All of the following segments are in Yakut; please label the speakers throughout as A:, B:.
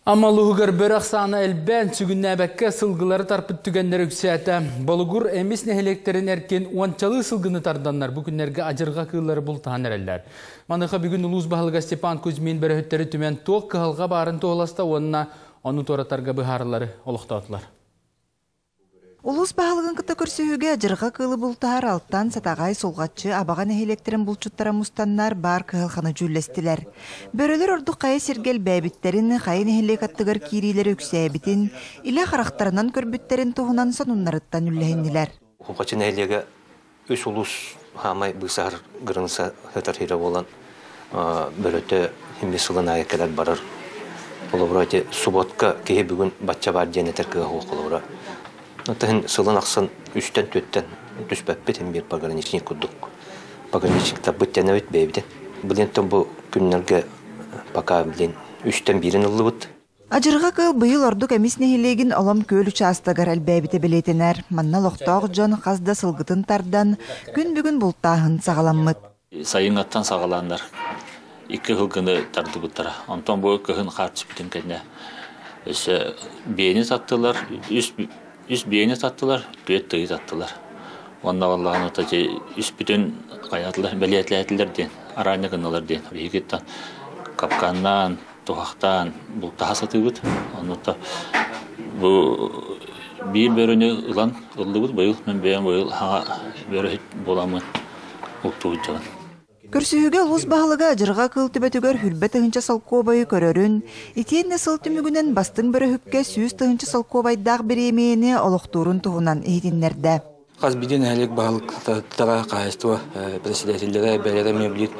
A: Амма улууһугар бөрө ахсаана элбээн, сүгүннээбэккэ сылгылары тарпыт түгэннэр үксээтэ. Болугур Эмис нэһилиэктэрин эркин уончалыы сылгыны тарданнар бу күннэргэ адьырҕа кыыллары бултаһан эрэллэр. Маныаха бүгүн улуус баһылыга Степан Кузьмин бөрөһүттэри түмэн туох кыһалҕа баарын туоһуласта уонна ону туоратарга быһаарылары олохтоотулар.
B: Улуус баһылыгын кытта көрсүһүүгэ адьырҕа кыылы бултаһар Алтан, Сатаҕай, Сулҕаччы, Абаҕа нэһилиэктэрин булчуттара мустаннар баар кыһалҕаны дьүүллэстилэр. Бөрөлөр ордук хайа сиргэ элбээбиттэрин, хайа нэһилиэк аттыгар киириилэрэ үксээбитин, илэ харахтарынан көрбүттэрин туһунан сонуннарыттан үллэһиннилэр.
C: Сулҕаччы нэһилиэгэ үс улуус хаамай быысаһар граница сытар сирэ буолан бөрөтө химми сылын аайы кэлэр барар. Холобура ити субботка киһи бүгүн бачча баар диэн этэр кыаҕа суох холобура. Тыһын сылын ахсын үстэн түөттэн түспэппит им биир пограничник курдук. Пограничниктарбыт тэнэбит бэйэбитин. Билин бу күннэргэ пока билин үстэн биирин ыллыбыт.
B: Адьырҕа кыыл быйыл ордук Эмис нэһилиэгин Олом күөл учаастагар элбээбитэ бэлиэтэнэр. Манна олохтоох дьон хас да сылгытын тардан, күн бүгүн бултааһын саҕаламмыт.
D: Сайыҥҥаттан саҕалааннар икки сылгыны тардыбыттара. Онтон бу кыһын хаартыспытын кэннэ өссө биэни таттылар, үс, үс биэни таттылар, түөрт тыйы таттылар. Уонна валлаҕына үспүтүн хайаатылар, бэлиэтлээтилэр диэн, араанньа гыннылар диэн. Биһигиттэн капканнаан, туһахтаан бултаһа сатыыбыт. Оннута бу биир бөрөнү ылан ыллыбыт быйыл. Мин бэйэм быйыл хаҥа бөрөһүт буоламмын бултуу сылдьабын.
B: Көрсүһүүгэ улуус баһылыга адьырҕа кыыл төбөтүгэр хүрбэ тыһыынча солкуобайы көрөрүн, итиэннэ сыл түмүгүнэн бастыҥ бөрөһүккэ 100 тыһыынча солкуобайдаах бириэмийэни олохтуурун туһунан иһитиннэрдэ.
E: Хас биирдии нэһилиэк баһылыктара, хаһаайыстыба председателлэрэ бэйэлэрэ эмиэ билин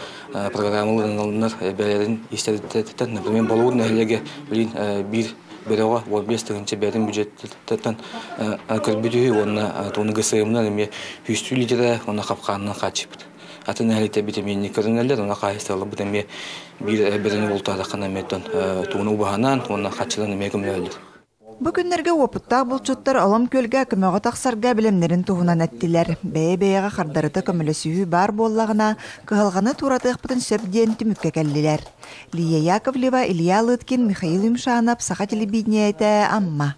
E: программа ылыналлар, бэйэлэрин истэриттэн, например, Болугур нэһилиэгэ билин биир бөрөҕө 15 тыһыынча бэйэтин бюджеттан көрбүт үһү уонна тугуну ГСМ-нан эмиэ сүүстүү литрэ уонна хапкаанынан хааччыйбыт. Атын нэһилиэктэрбит эмиэ көрүнэллэр, уонна хаһаайыстыбаларбыт эмиэ биир бөрөнү бултаатаххына эмиэ тугуну убаһанан уонна хаччынан эмиэ көмөлөһөллөр.
B: Бу күннэргэ уопуттаах булчуттар Олом күөлгэ көмөҕө тахсарга билэмнэрин туһунан эттилэр. Бэйэ-бэйэҕэ хардарыта көмөлөсүһүү баар буоллаҕына, кыһалҕаны туоратыахпытын сөп диэн түмүккэ кэллилэр. Лия Яковлева, Илья Лыткин, Михаил Юмшанов, Саха телевидениетэ, Амма.